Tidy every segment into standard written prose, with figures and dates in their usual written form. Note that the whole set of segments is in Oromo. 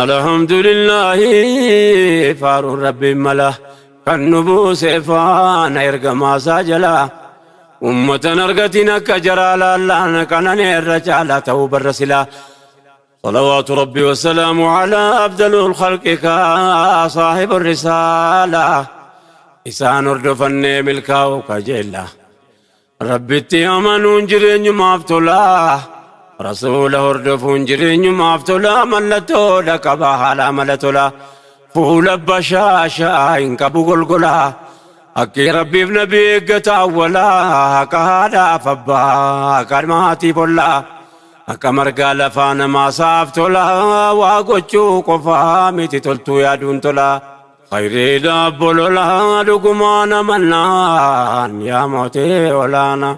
Alhamdulillaahi faaruun Rabbiin mala kan nu buuse faana ergamaasaa jala. Ummatan argatiin akka jaraa laallaan qananii irra caalaa ta'uu barra silaa. صلوات ربي والسلام على أفضل الخلق صاحب الرسالة إسان hordofannee milkaa'u kajeella. Rabbitti amanuun jireenyumaaf tola. Rasuula hordofuun jireenyumaaf tola. Mallattoodha qaba haala amala tola. Fuula bashaashaa hin qabu golgola. Akki Rabbiif nabi eeggata awwala. Haqa haadhaaf abbaa, haqa maatiif ollaa. Akka margaa lafaa namaa saaf tola. Waa gochuu qofaa miti toltuu yaaduun tola. Khayriidha bolola dhugumaan amannaan yaa mootii olaanaa.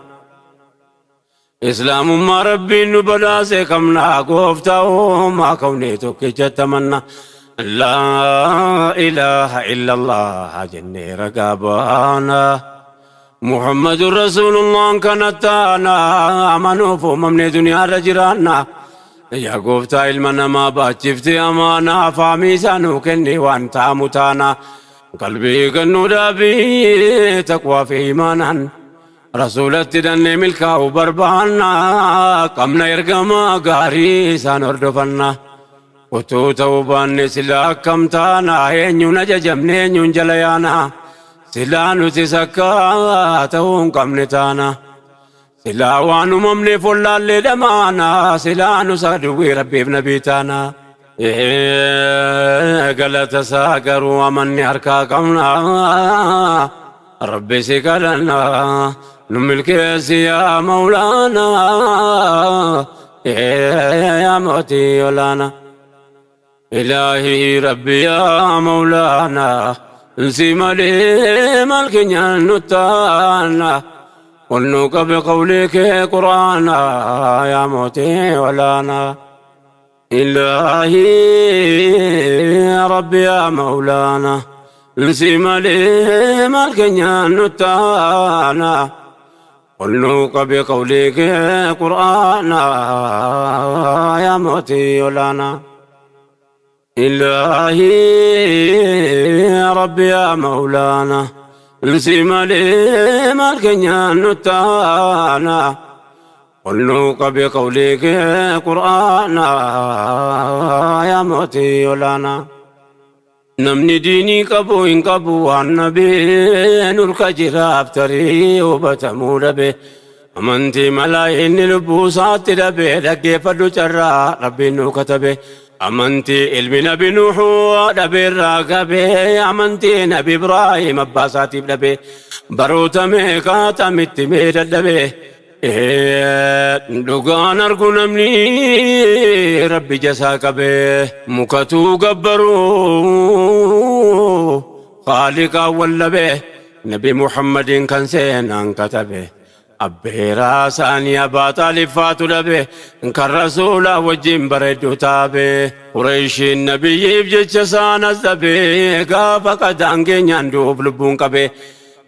Islaamummaa Rabbiin nu badhaase qabna, gooftaa uumaa kawnee tokkichatti amanna. Laa ilaaha illallah jennee ragaa baana. Muhammadun Rasuulullaan kana taana, amanuuf uumamne duniyaarra jiraanna. Yaa gooftaa ilma namaa baachifte amaanaa, faamii isaa nuu kenni waan taamu taana. Qalbii kennuu dhaabii taqwaa fi imaanaan. Rasuulatti dannee milkaa'u barbaanna, qabna ergamaa gaarii isaan hordofanna. Utuu ta'uu baanne silaa akkam taana? Eenyuun ajajamne, eenyuun jala yaana? Silaa nutis akka ta'uu hin qabne taana. Silaa waan uumamneef wallaallee dhamaana, silaa nus aduwwii Rabbiif nabii taana. Galata isaa garuu amanni harkaa qabna. Rabbi si kadhanna, nu milkeessi yaa Mawlaana, yaa mootii olaana. Ilaahii Rabbi yaa Mawlaana, si malee maal keenyaan nu taana? Ol nu qabe qawlii kee Quraana, yaa mootii olaana. Ilaahii Rabbi yaa Mawlaana, si malee maal keenyaan nu taana? Ol nu qabe qawlii kee Quraana, yaa mootii olaana. Ilaahii Rabbi yaa Mawlaana, si malee maal keenyaan nu taana? Ol nu qabe qawlii kee Quraana, yaa mootii olaana. Namni diinii qabu hin qabu waan nabeen urka jiraaf tarii hubatamuu dhabe. Amantii malaa inni lubbuu isaatti dhabe, dhaggeeffadhu carraa Rabbiin nuu katabe. Amantii ilmi nabi Nuuhuu dhabeerraa qabe, amantii nabi Ibraahim abbaa isaatiif dhabe. Baroota meeqaatamitti mee dadhabe. Dhugaan argu namni Rabbi jasaa qabe, mukatuu gabbaruu Khaaliqaa wallabe, nabi Muhammadiin kan seenaan katabe. Abbeeraa isaanii Abaa Xaalib faatu dhabe, kan rasuulaa wajjin bareedduu taabe. Qureeshiin nabiyyiif jecha isaan as dhabe, gaafa qadaan keenyaan du'uuf lubbuun qabe.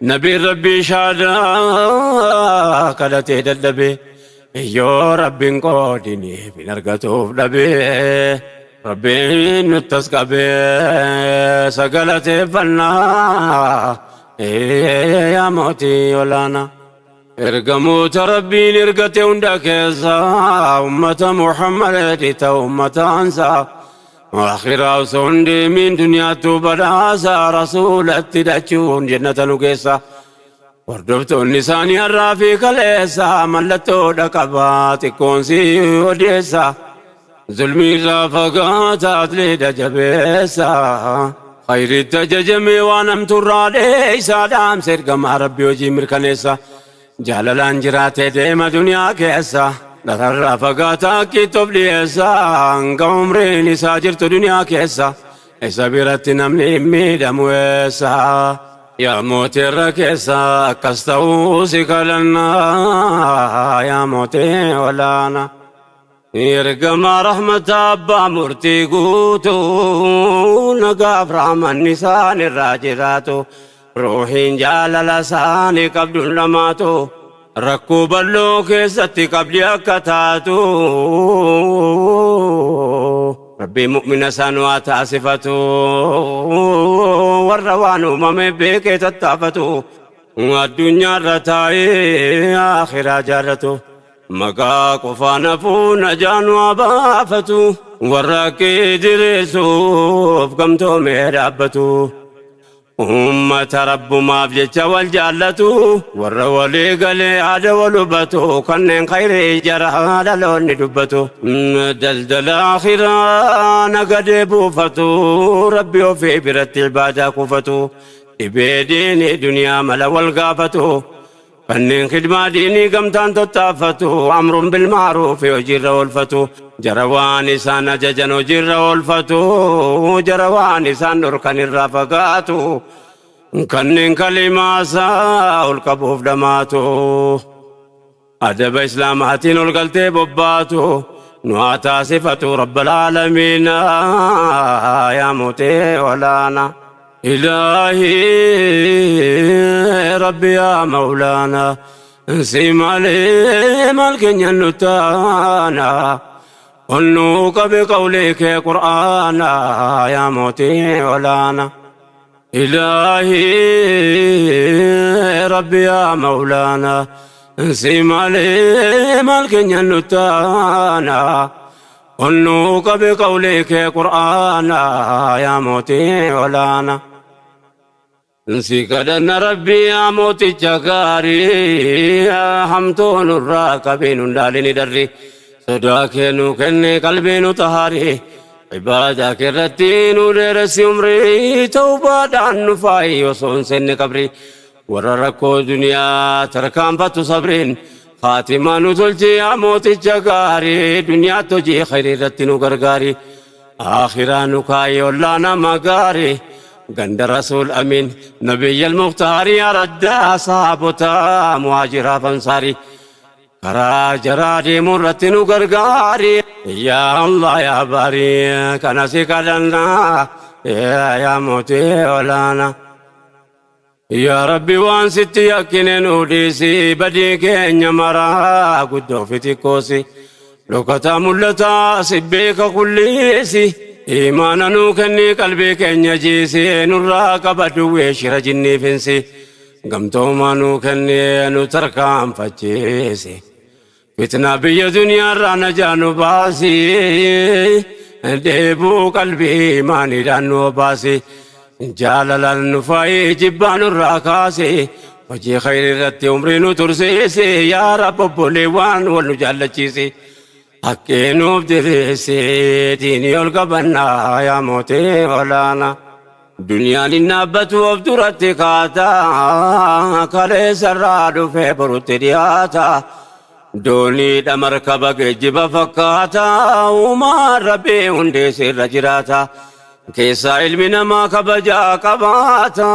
Nabiin Rabbii shaadaa kadhatee dadhabe, yoo Rabbiin qoodiniif hin argatuuf dhabe. Rabbiin nuttas qabe sagalateeffannaa, yaa mootii olaanaa. Ergamoota Rabbiin ergate hunda keessa ummata Muhammad ta'u ummata ansaa. Akhiraa osoo hin deemin duniyaattuu badhaasa, rasuulatti hidhachuun jannata nu geessa. Hordoftoonni isaanii har'aa fi kaleessa mallattoodha qabaa xiqqoon si odeessa. Zulmii irraa fagaata atleedha jabeessa. Khayritti ajajamee waan hamtuurraa dheeysa, dhaamsa ergamaa Rabbii hojii mirkaneessa. Jaalalaan jiraatee deema duniyaa keessa. Dhararraa fagaataa akkiitti of dhiyeessa. Hanga umriin isaa jirtu duniyaa keessa. Isa biratti namni hin miidhamu eessa? Yaa mootii irra keessa, akkas ta'uu si kadhannaa, yaa mootii olaanaa. Ergamaa rahmata abbaa murtii guutuu, nagaaf rahmanni isaan irraa jiraatu, ruuhiin jaalala isaanii qabduun dhamaatu, rakkoo bal'oo keessatti qabdi akka taatu. Rabbiin mu'mina isaa nu haa taasifatu. Warra waan uumame beekee tattaafatu. Addunyaarra taa'ee akhiraa jaallatu. Maqaa qofaan hafuu najaa nu haa baafatu. Warra haqqii diriirsuuf gamtoomee dhaabbatu. Ummata Rabbumaaf jecha wal jaallatu, warra walii galee yaada wal hubatu, kanneen khayrii jara dhaloonni dubbatu. Daldala akhiraa nagadee buufatu, Rabbi ofii biratti ibaadaa kuufatu, dhibee diinii duniyaa mala wal gaafatu, kanneen khidmaa diinii gamtaan tottaaffatu, amrun bil ma'ruufi hojiirra oolfatu, jara waan isaan ajajan hojiirra oolfatu, jara waan isaan dhorkan irraa fagaatu, kanneen kalimaa isaa ol qabuuf dhamaatu, adaba islaamaatiin ol galtee bobbaatu, nu haa taasifatu rabbal aalamiina yaa mootii olaanaa. Ilaahii Rabbi yaa Mawlaana si malee maal keenya nu taana ol nuu qabe qawlii kee qur'aana yaa mootii olaana. Ilaahii Rabbi yaa Mawlaana si malee maal keenya nu taana Ol nuu qabi qawlii kee qur'aana yaa mootii olaana. Si kadhanna rabbii yaa mooticha gaarii hamtuu nurraa qabii nun dhaalini dharri sodaa kee nuu kenni qalbii nu xahaari ibaadaa kee irratti nu dheeressi umrii tawbaadhaan nu faayi osoo hin seenne qabrii Warra rakkoo duniyaa tarkaanfatu sabriin Faatimaa nu tolchi yaa mooticha gaarii duniyaatti hojii khayrii irratti nu gargaari Akhiraa nu kaayi ollaa nama gaarii ganda rasuul amiin nabiyyal muktaarii araddaa saabotaa muhaajiraaf ansaarii karaa jaraa deemuu irratti nu gargaari yaa Allah yaa baarii kana si kadhannaa yaa mootii olaanaa. Yaa Rabbi waan sitti yakkine nuu dhiisi badii keenya maraa guddoo fi xiqqoosi dhokataa mul'ataa si beeka kulliisi imaana nuu kennii qalbii keenya jiisi nurraa qaba duwwee shira jinnii finsi gamtoomaa nuu kennee nu tarkaanfachiisi Fitnaa biyya duniyaarraa najaa nu baasi. Dheebuu qalbii imaaniidhaan nu obaasi. Jaalalaan nu faayi jibbaa nurraa kaasi. Hojii khayrii irratti umrii nu tursiisi. Yaa Rabbi obboleewwan wal nu jaallachiisi. Haqqii nuuf diriirsi diinii ol qabannaa yaa mootii olaanaa. Duniyaan hin dhaabbatu of duratti kaata kaleessarraa dhufee borutti dhiyaata. Dooniidha markaba geejjiba fakkaata uumaan rabbii hundee sirra jiraata. Keessaa ilmi namaa kabajaa qabaata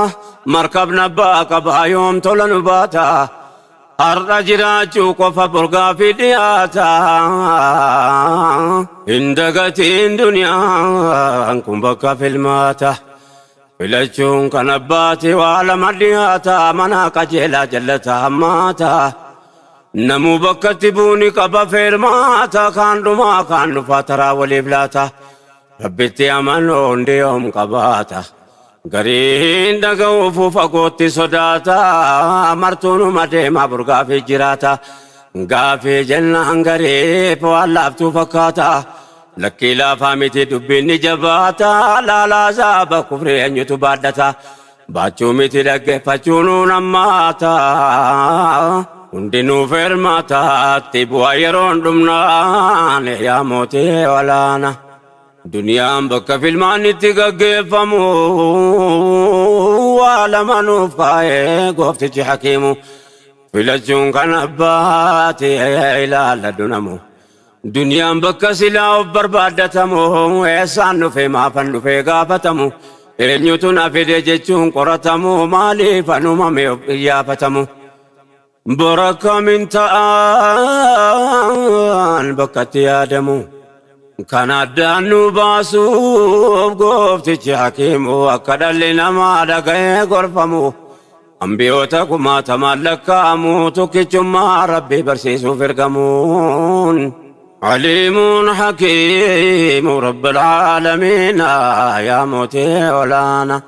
markabni abbaa qabaa yoom tola nu baata. Har'a jiraachuu qofa bor gaaffii dhiyaata. Hin dagatiin duniyaan kun bakka filmaata. Filachuun kan abbaati waa lama dhiyaata. Mana qajeelaa jallata hammaata. Namuu bakkatti buuni qaba feermaata. Kaan dhumaa kaan dhufaa taraa waliif laata. Rabbitti amanuu hundi yoom qabaata. Gariin dhaga'uufuu fagootti sodaata. Martuunuma deemaa bor gaafii jiraata. Gaafii jennaan gariif waan laaftuu fakkaata. Lakkii laafaa miti dubbiin ni jabaata. Laalaa zaaba kufrii eenyutu baadhata. Baachuu miti dhaggeeffachuu nuun hammaata. Hundinuu feermaataatti bu'a yeroon dhumnaan yaa mootii olaana. Duniyaan bakka filmaan itti gaggeeffamu waa lama nuuf kaa'ee gooftichi hakiimu filachuun kan abbaati ilaalladhu namu. Duniyaan bakka silaa of barbaaddatamu eessaan dhufe maafan dhufee gaafatamu eenyutu na fide jechuun qoratamu maaliif an uumame of iyyaafatamu. Bor akkamiin ta'an bakkatti yaadamu. Kan addaan nu baasuuf gooftichi hakiimu akka dhalli namaa dhaga'ee gorfamu. Ambiyoota kumaatamaan lakkaa'amu tokkichummaa Rabbii barsiisuuf ergamuun. Aliimuun hakiimu rabbil aalamiina yaa mootii olaana.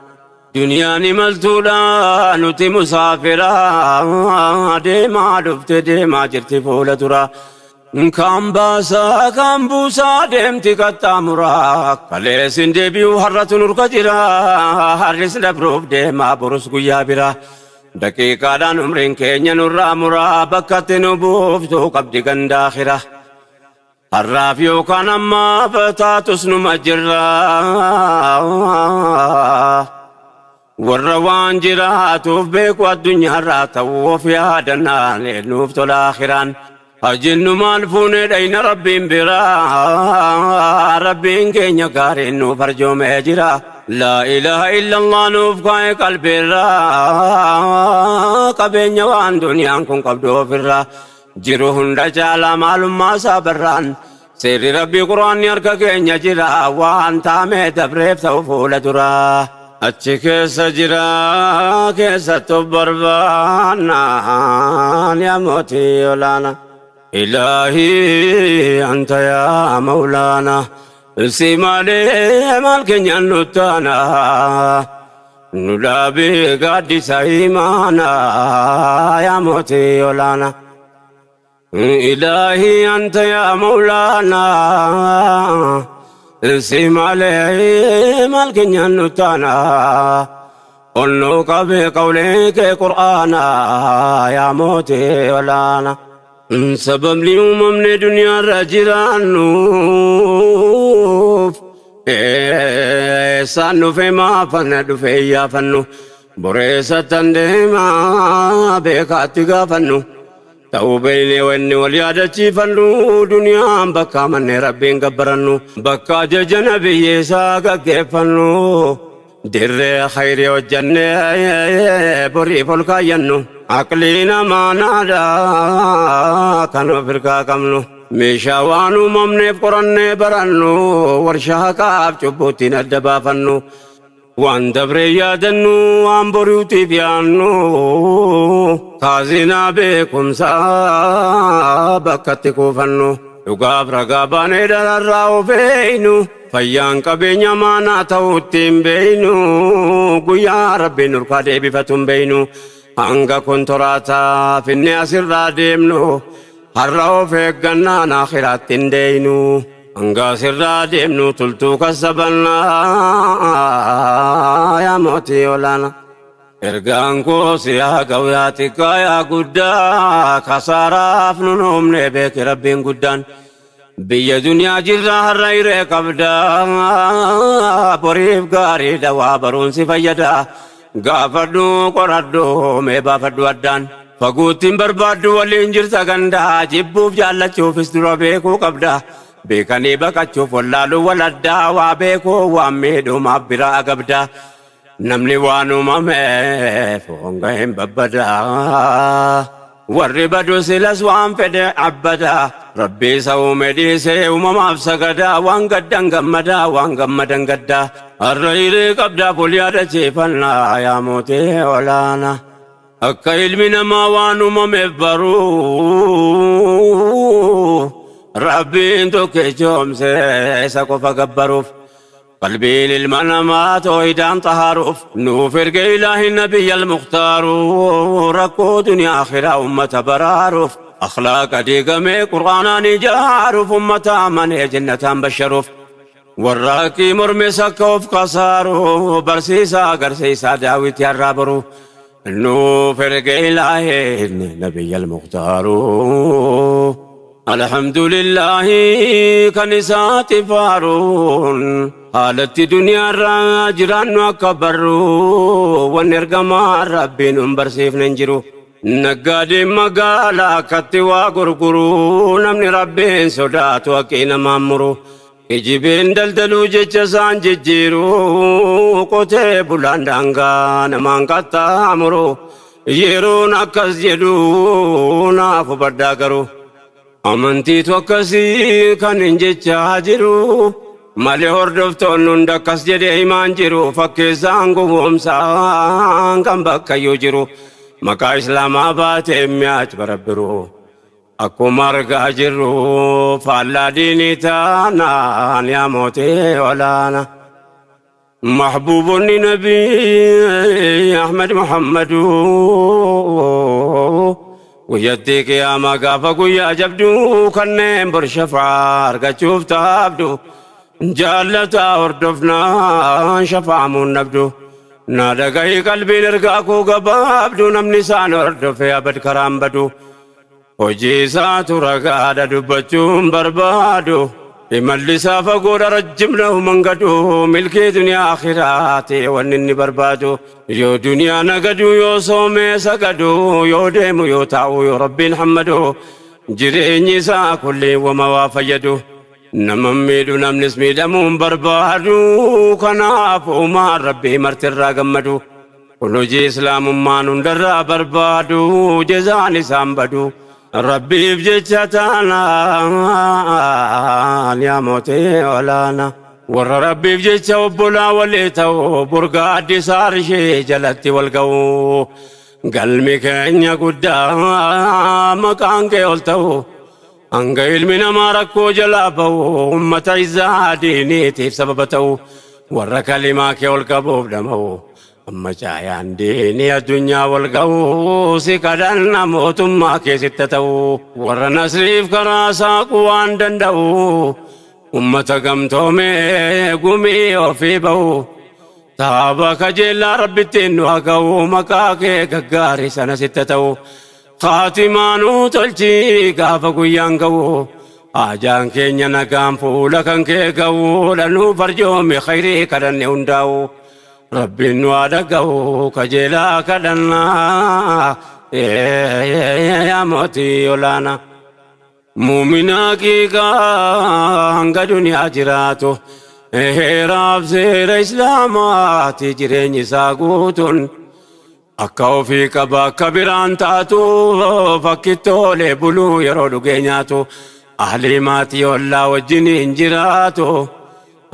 Duniyaan imaltuudha, nuti musaafira. Deemaa dhufte, deemaa jirti fuula dura. Kaan baasaa kaan buusaa deemti qaxxaamuraa. Kaleessin deebi'u, har'atu nurka jira. Har'is dabruuf deemaa, borus guyyaa bira. Daqiiqaadhaan umriin keenya nurraa muraa, bakkatti nu buuftuu qabdi gandaakhira. Har'aaf yookaan ammaaf taatus numa jirra. Warra waan jiraatuuf beeku addunyaarraa ta'uu of yaadannaan nuuf tola akhiraan. Hajinnu maal fuunee dhayna Rabbiin biraa? Rabbiin keenya gaariin nuuf arjoomee jira. Laa ilaaha illallah nuuf kaa'e qalbiirraa. Qabeenya waan duniyaan kun qabdu ofirraa. Jiru hunda caalaa maalummaa isaa barraan. Seerri Rabbii Quraanni harka keenya jira. Waan taamee dabreef ta'u fuula duraa. Achi keessa jira, keessattu barbaannaan yaa mootii olaana. Ilaahii anta yaa mawlaana. Si malee maal keenyaan nuttaana. Nu dhaabee gaaddisa imaana yaa mootii olaana. Ilaahii anta yaa mawlaana. Si malee maal keenyaan nuttaana. Onnuu qabee qawlee kee Qur'aana yaa mootii olaana. Sababni uumamne duniyaarra jiraannuuf eessaan dhufe, maafanna dhufe iyyaafannu, boreessattan deemaa beekaatti gaafannu ta'uu beeynee wanni wal yaadachiifannu, duniyaan bakka amannee Rabbiin gabbarannu, bakka ajaja nabiyyeessaa gaggeeffannu, dirree khayrii hojjannee boriif ol kaayyannu, aqlii namaa naadha kan of hirkaa qabnu, meeshaa waan uumamneef qorannee barannu, warshaa haqaaf cubbuuttiin adda baafannu, waan dabree yaadannu, waan boriutiif yaannu, kaazinaa beekumsaa bakkatti kuufannu, dhugaaf ragaa baanee dararraa of eeynu, fayyaan qabeenya maanaa ta'uutti hin beeynu, guyyaa Rabbiin nurkaa deebifatu hin beeynu. Hanga kontoraataa finne asirraa deemnu, har'a of eeggannaan akhiraatti hin deeynu. Hanga asirraa deemnu tultuu kasabannaa yaa mootii olaana. Ergaan koo si haa ga'u yaa xiqqaa yaa guddaa, kasaaraaf nun uumne beeki Rabbiin guddaan. Biyya duniyaa jirra, har'a hiree qabda, boriif gaariidha, waa baruun si fayyada. Gaafadhu, qoradhu, mee baafadhu addaan. Faguuttiin barbaaddu, waliin jirta gandaa, jibbuuf jaallachuufis dura beekuu qabda. Beekanii baqachuuf wallaaluu waladdaa, waa beekuu waan miidhumaaf biraa agabda. Namni waan uumameef honga hin babbadaa. Warri badu silas waan fedhe abbada. Rabbi isa uume dhiisee uumamaaf sagadaa. Waan gaddan gammadaa, waan gammadan gaddaa. Har'a hiree qabdaa, ful yaadachiifannaa yaa mootii olaana. Akka ilmi namaa waan uumameef baruu, Rabbiin tokkichoomse isa qofa gabbaruuf. Qalbiin ilma namaa toohidaan xahaaruuf nuuf erge ilaahi nabiyya al-Mukhtaaru, rakkoo duniyaa akhiraa ummata baraaruuf, akhlaaqa diigamee Qur'aanaan ijaaruuf, ummata amanee jannataan basharuuf, warra haqqii mormes akka of kasaaru barsiisaa agarsiisaa daawwitii har'aa boru nuuf erge ilaahi nabiyya al-Mukhtaaru. Alhamdulillahi kan isaati faaruun, haalatti duniyaarraa jiraannu akka barru, wanni ergamaa Rabbiin nun barsiifne hin jiru. Naggaadeen magaalaa akkatti waa gurguru, namni Rabbiin sodaatu haqqii namaan muru. Kijibeen daldaluu, jecha isaan jijjiiru, qotee bulaan daangaa namaan qaxxaamuru. Yeroon akkas jedhu naaf hubadhaa garuu. Amantiitu akkasii kan hin jechaa jiru. Malee hordoftoonni hunda akkas jedhee himaan jiru. Fakkeessaan gowwoomsaan kan bakkayyuu jiru. Maqaa Islaamaa baatee mi'aach barabbiru. Akkuma argaa jirru faallaa diinii taanaan yaa mootii olaana. Mahbuubonni Nabii Ahmad Muhammadu guyyattii qiyaamaa gaafa guyyaa jabduu kanneen bor shafaa argachuuf taabdu jaallataa hordofnaan shafaamuun dhabdu. Na dhagahi qalbiin ergaa koo gabaabdu, namni isaan hordofe abad karaan badu. Hojii isaatu ragaadha, dubbachuun barbaadu. Imalli isaa fagoodha, rajjimnahu mangadu. Milkii duniyaa akhiraati wanni inni barbaadu. Yoo duniyaa nagadu, yoo soomee sagadu, yoo deemu, yoo taa'u, yoo Rabbiin hammadu, jireenyi isaa kulli wama waa fayyadu. Nama miidhu, namnis miidhamuun barbaadu. Kanaaf uumaan Rabbii martirraa gammadu. Kun hojii Islaamummaan hundarraa barbaadu, jezaan isaan badu. Rabbiif jecha taanaan yaa mootii olaana. Warra Rabbiif jecha obbolaa walii ta'u burgaa addisaa ishee jalatti wal ga'u. Galmi keenya guddaa maqaan kee ol ta'u. Hanga ilmi namaa rakkoo jalaa ba'u, ummata izzaa diiniitiif sababa ta'u, warra kalimaa kee ol qabuuf dhama'u. Amma caayaan diinii addunyaa wal ga'u, si kadhanna mootummaa keessitti ta'u, warra nasriif karaa saaquu waan danda'u, ummata gamtoomee gumii ofii ba'u. Taaba kajeellaa Rabbittiin nu haa ga'u, maqaa kee gaggaarii sana sitti ta'u. Khaatimaanuu tolchi gaafa guyyaan ga'u. Ajaan keenya nagaan fuula kan kee ga'u, dhanuu farjoomi khayrii kadhanne hundaa'u. Rabbiin nu haa dhaga'u, kajeelaa kadhannaa yaa mootii olaanaa. Muuminaa qiiqaa hanga duniyaa jiraatu, heeraaf seera Islaamaati jireenyi isaa guutuun. Akka ofii qaba, akka biraan taatu, fakkittoolee buluu yeroo dhugee nyaatu. Ahlii maatii ollaa wajjin hin jiraatu.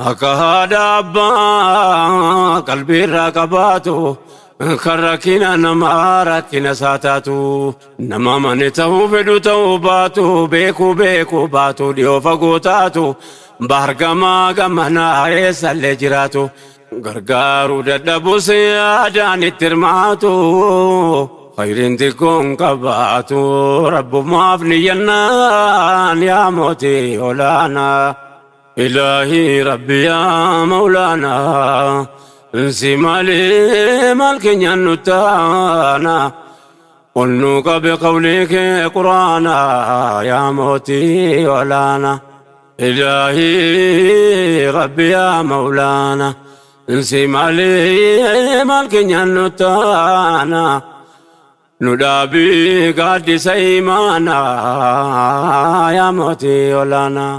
Akka haadha abbaa qalbiirraa qabaatu, kan rakkina namaa rakkina isaa taatu. Nama mane ta'uu fedhu ta'uu baatu, beekuu beekuu baatu, dhiyoo fagoo taatu, baargamaa gamanaa eessallee jiraatu. Gargaaruu dadhabus yaadaan itti hirmaatu. Khayriin xiqqoon qabaatu, Rabbumaaf niyyannaan yaa mootii olaanaa. Ilaahii Rabbi yaa Mawlaanaa, si malee maal keenyaan nu taana? Ol nu qabe qawlii kee Quraanaa yaa mootii olaanaa. Ilaahii Rabbi yaa Mawlaanaa, si malee maal keenyaan nu taana? Nu dhaabii gaaddisa imaanaa yaa mootii olaanaa.